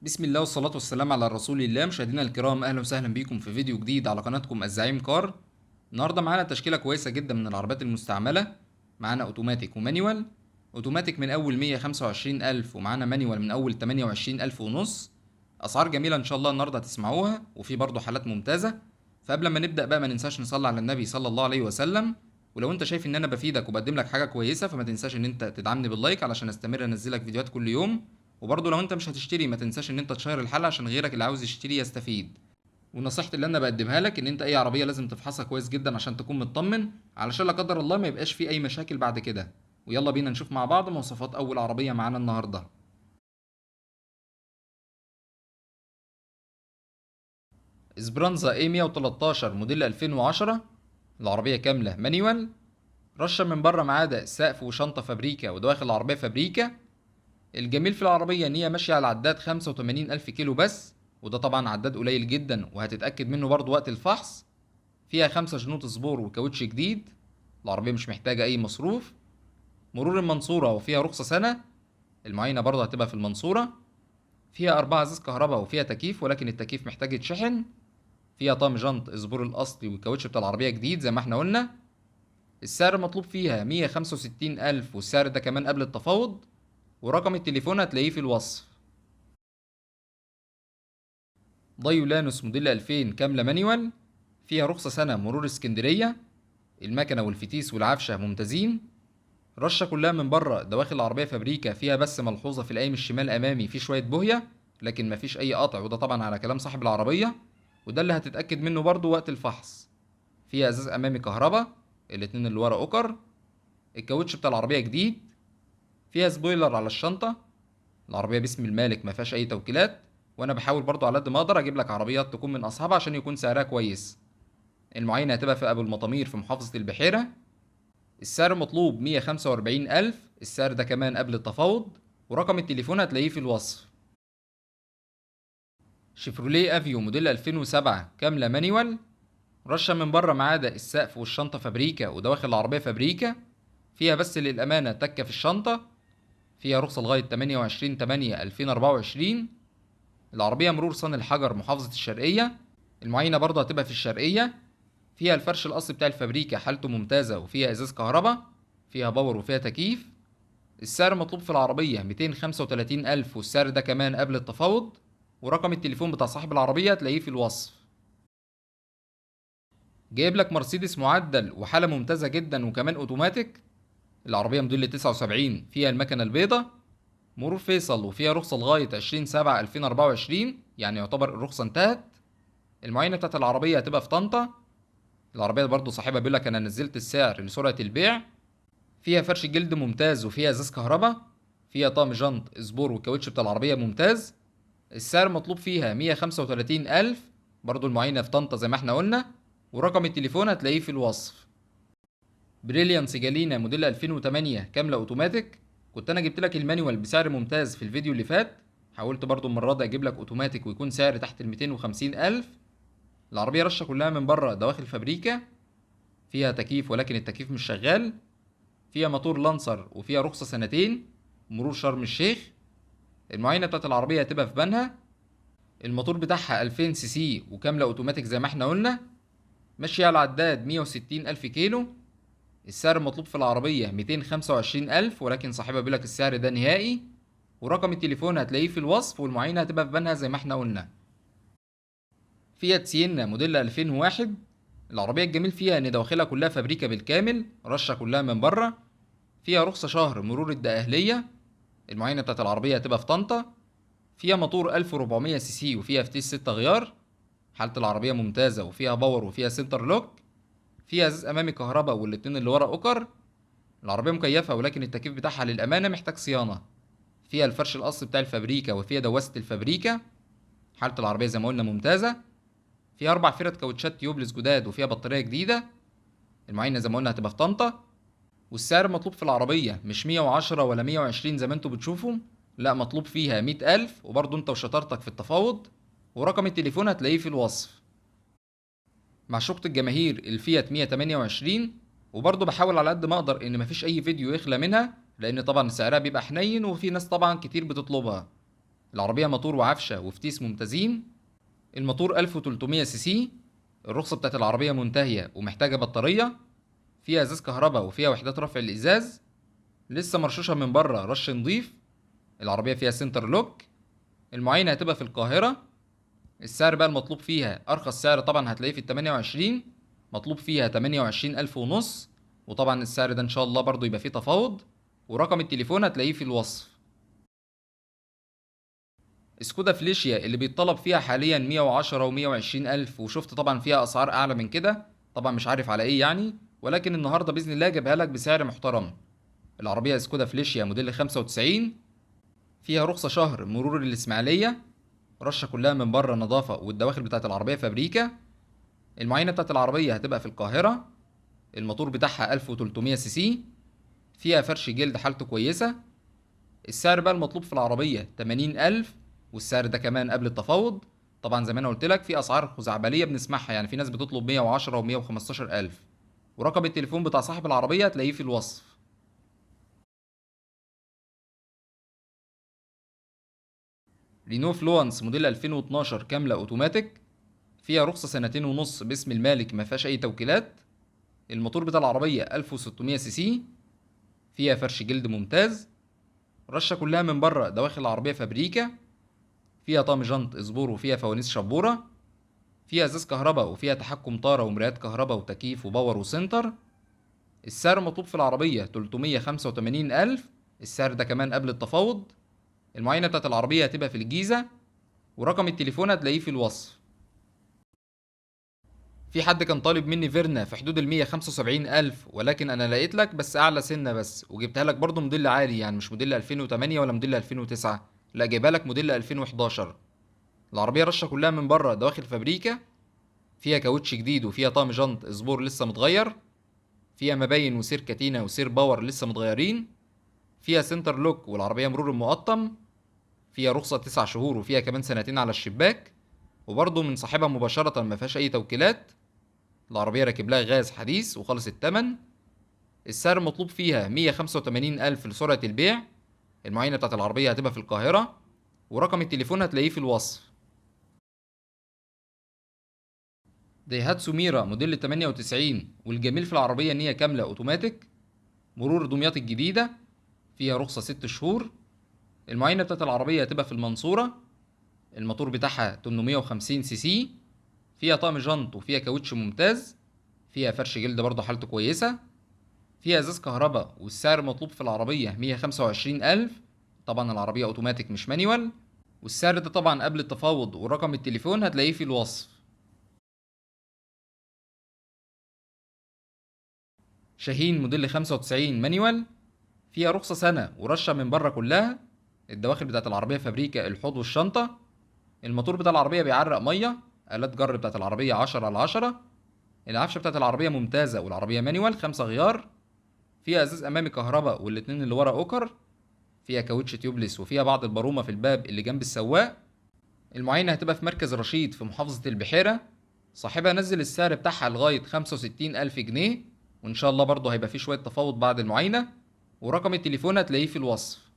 بسم الله والصلاة والسلام على رسول الله. مشاهدينا الكرام، اهلا وسهلا بيكم في فيديو جديد على قناتكم الزعيم كار. النهارده معانا تشكيلة كويسة جدا من العربيات المستعملة، معانا اوتوماتيك و manual. اوتوماتيك من اول 125,000 ومعانا manual من اول 28,000 ونص. اسعار جميلة ان شاء الله النهارده هتسمعوها، وفي برضه حالات ممتازة. فقبل ما نبدأ بقى ما ننساش نصلي على النبي صلى الله عليه وسلم. ولو انت شايف ان انا بفيدك وبقدم لك حاجة كويسة فما تنساش ان انت تدعمني بال like علشان استمر انزلك فيديوهات كل يوم. وبرضه لو انت مش هتشتري ما تنساش ان انت تشير الحلقة عشان غيرك اللي عاوز يشتري يستفيد. ونصيحتي اللي انا بقدمها لك ان انت اي عربية لازم تفحصها كويس جدا عشان تكون مطمن، علشان لا قدر الله ما يبقاش في اي مشاكل بعد كده. ويلا بينا نشوف مع بعض مواصفات اول عربية معانا النهاردة. اسبرانزا A 113 موديل 2010، العربية كاملة manual، رشة من بره ما عدا سقف وشنطة فابريكا ودواخل العربية فابريكا. الجميل في العربية إن هي ماشية على عداد 85,000 كيلو بس، وده طبعا عداد قليل جدا وهتتأكد منه برضو وقت الفحص. فيها 5 جنوط سبور وكاوتش جديد، العربية مش محتاجة أي مصروف. مرور المنصورة وفيها رخصة سنة، المعاينة برضه هتبقى في المنصورة. فيها 4 ازاز كهرباء وفيها تكييف، ولكن التكييف محتاج يتشحن. فيها طقم جنط سبور الأصلي والكاوتش بتاع العربية جديد زي ما احنا قلنا. السعر مطلوب فيها 165,000، والسعر ده كمان قبل التفاوض، ورقم التليفون هتلاقيه في الوصف. دايو لانوس موديل 2000 كاملة manual، فيها رخصة سنة مرور اسكندرية، المكنة والفتيس والعفشة ممتازين، رشة كلها من بره، دواخل العربية فابريكا، فيها بس ملحوظة في القايم الشمال أمامي في شوية بوهية لكن مفيش أي قطع، وده طبعا على كلام صاحب العربية، وده اللي هتتأكد منه برضو وقت الفحص. فيها ازاز أمامي كهرباء، الاتنين اللي ورا أوكر، الكاوتش بتاع العربية جديد، فيها spoiler على الشنطة، العربية باسم المالك ما فيهاش أي توكيلات، وأنا بحاول برضو على قد ما أقدر أجيب لك عربيات تكون من أصحابها عشان يكون سعرها كويس. المعاينة هتبقى في أبو المطامير في محافظة البحيرة. السعر مطلوب 145,000، السعر ده كمان قبل التفاوض، ورقم التليفون هتلاقيه في الوصف. شيفروليه افيو موديل 2007 كاملة manual، رشة من بره ما عدا السقف والشنطة فابريكا ودواخل العربية فابريكا، فيها بس للأمانة تكة في الشنطة، فيها رخصة لغاية 28/8/2024. العربية مرور صن الحجر محافظة الشرقية، المعاينة برضه هتبقى في الشرقية. فيها الفرش الأصلي بتاع الفابريكا حالته ممتازة، وفيها إزاز كهرباء، فيها power وفيها تكييف. السعر مطلوب في العربية 235,000، والسعر ده كمان قبل التفاوض، ورقم التليفون بتاع صاحب العربية هتلاقيه في الوصف. جايب لك مرسيدس معدل وحالة ممتازة جدا وكمان اوتوماتيك، العربية موديل 79، فيها المكنة البيضة، مرور فيصل، وفيها رخصة لغاية 20/7/2024، يعني يعتبر الرخصة انتهت. المعاينة بتاعت العربية هتبقى في طنطا. العربية برضو صاحبها بيقول لك أنا نزلت السعر لسرعة البيع. فيها فرش جلد ممتاز وفيها ازاز كهرباء، فيها طقم جنط سبور والكاوتش بتاع العربية ممتاز. السعر مطلوب فيها 135,000، برضو المعاينة في طنطا زي ما احنا قلنا، ورقم التليفون هتلاقيه في الوصف. بريليانس جالينا موديل 2008 كاملة اوتوماتيك، كنت انا جبت لك ال manual بسعر ممتاز في الفيديو اللي فات، حاولت برضو المرة دي اجيب لك اوتوماتيك ويكون سعر تحت ال 250,000. العربية رشة كلها من بره دواخل فابريكا، فيها تكييف ولكن التكييف مش شغال، فيها موتور لانسر وفيها رخصة سنتين، مرور شرم الشيخ. المعاينة بتاعت العربية هتبقى في بنها. الموتور بتاعها 2000 سي سي وكاملة اوتوماتيك زي ما احنا قلنا، ماشية على العداد 160,000 كيلو. السعر المطلوب في العربية 225,000، ولكن صاحبها بيقول لك السعر ده نهائي، ورقم التليفون هتلاقيه في الوصف، والمعاينة هتبقى في بنها زي ما احنا قلنا. فيات سينا موديل 2001، العربية الجميل فيها إن دواخلها كلها فابريكا بالكامل، رشة كلها من بره، فيها رخصة شهر مرور الدقهلية. المعاينة بتاعت العربية هتبقى في طنطا. فيها موتور 1400 سي سي وفيها فتيس 6 غيار، حالة العربية ممتازة وفيها power وفيها center lock، فيها ازاز أمامي كهرباء والاتنين اللي ورا أوكر. العربية مكيفة ولكن التكييف بتاعها للأمانة محتاج صيانة. فيها الفرش الأصلي بتاع الفابريكا وفيها دواسة الفابريكا، حالة العربية زي ما قلنا ممتازة. فيها 4 فرد كاوتشات tubeless جداد وفيها بطارية جديدة. المعاينة زي ما قلنا هتبقى في طنطا. والسعر مطلوب في العربية مش 110 ولا 120 زي ما انتوا بتشوفوا، لا مطلوب فيها 100,000، وبرضه انت وشطارتك في التفاوض، ورقم التليفون هتلاقيه في الوصف. معشوقة الجماهير الفيات 128، وبرضه بحاول على قد ما اقدر ان مفيش اي فيديو يخلى منها، لان طبعا سعرها بيبقى حنين وفي ناس طبعا كتير بتطلبها. العربية موتور وعفشة وفتيس ممتازين. الموتور 1300 سي سي. الرخصة بتاعت العربية منتهية ومحتاجة بطارية. فيها ازاز كهرباء وفيها وحدات رفع الازاز. لسه مرشوشة من بره رش نظيف. العربية فيها center lock. المعاينة هتبقى في القاهرة. السعر بقى المطلوب فيها أرخص سعر طبعا هتلاقيه في 28، مطلوب فيها 28,500 ونص، وطبعا السعر ده إن شاء الله برضو يبقى فيه تفاوض. ورقم التليفون هتلاقيه في الوصف. سكودا فليشيا اللي بيتطلب فيها حاليا 110 ومية وعشرين ألف، وشفت طبعا فيها أسعار أعلى من كده، طبعا مش عارف على إيه يعني، ولكن النهاردة بإذن الله جايبها لك بسعر محترم. العربية سكودا فليشيا موديل 95، فيها رخصة شهر مرور الإسماعيلية، رشة كلها من بره نظافة، والدواخل بتاعت العربية فابريكا. المعاينة بتاعت العربية هتبقى في القاهرة. الموتور بتاعها 1300 سي سي، فيها فرش جلد حالته كويسة. السعر بقى المطلوب في العربية 80,000، والسعر ده كمان قبل التفاوض. طبعا زي ما انا قلت لك في اسعار خزعبلية بنسمعها، يعني في ناس بتطلب مية وعشرة ومية وخمستاشر ألف. ورقم التليفون بتاع صاحب العربية هتلاقيه في الوصف. رينو فلوانس موديل 2012 كاملة اوتوماتيك، فيها رخصة سنتين ونص باسم المالك، ما فيهاش اي توكيلات. الموتور بتاع العربية 1600 سي سي، فيها فرش جلد ممتاز، رشة كلها من بره، دواخل العربية فابريكا، فيها طقم جنط اسبور وفيها فوانيس شبورة، فيها ازاز كهرباء وفيها تحكم طارة ومرايات كهرباء وتكييف و power و center. السعر المطلوب في العربية 385,000، السعر ده كمان قبل التفاوض. المعاينة بتاعت العربية هتبقى في الجيزة، ورقم التليفون هتلاقيه في الوصف. في حد كان طالب مني فيرنا في حدود المية خمسة وسبعين ألف، ولكن أنا لقيت لك بس أعلى سنة بس، وجبتها لك برضو موديل عالي، يعني مش موديل 2008 ولا موديل 2009، لا جايبها لك موديل 2011. العربية رشة كلها من بره، دواخل فابريكا، فيها كاوتش جديد وفيها طقم جنط اسبور لسه متغير، فيها مباين وسير كاتينا وسير power لسه متغيرين، فيها center lock والعربية مرور مقطم، فيها رخصة 9 شهور وفيها كمان سنتين على الشباك، وبرضه من صاحبها مباشرة ما فيهاش أي توكيلات. العربية راكب لها غاز حديث وخالص التمن. السعر المطلوب فيها 185,000 لسرعة البيع. المعاينة بتاعت العربية هتبقى في القاهرة، ورقم التليفون هتلاقيه في الوصف. دايهاتسو ميرا موديل 98، والجميل في العربية إن هي كاملة أوتوماتيك، مرور دمياط الجديدة، فيها رخصة 6 شهور. المعاينة بتاعت العربية هتبقى في المنصورة. الموتور بتاعها 850 سي سي، فيها طقم جنط وفيها كاوتش ممتاز، فيها فرش جلد برضه حالته كويسة، فيها ازاز كهرباء، والسعر المطلوب في العربية 125,000. طبعا العربية اوتوماتيك مش manual، والسعر ده طبعا قبل التفاوض، ورقم التليفون هتلاقيه في الوصف. شاهين موديل 95 manual، فيها رخصة سنة ورشة من بره كلها، الدواخل بتاعت العربية فابريكا، الحوض والشنطة. الموتور بتاع العربية بيعرق مية، آلات جر بتاعت العربية 10 على 10، العفشة بتاعت العربية ممتازة، والعربية manual 5 غيار، فيها ازاز امامي كهرباء والاتنين اللي ورا اوكر، فيها كاوتش tubeless، وفيها بعض البرومة في الباب اللي جنب السواق. المعاينة هتبقى في مركز رشيد في محافظة البحيرة. صاحبها نزل السعر بتاعها لغاية 65,000 جنيه، وإن شاء الله برضه هيبقى فيه شوية تفاوض بعد المعاينة، ورقم التليفون هتلاقيه في الوصف.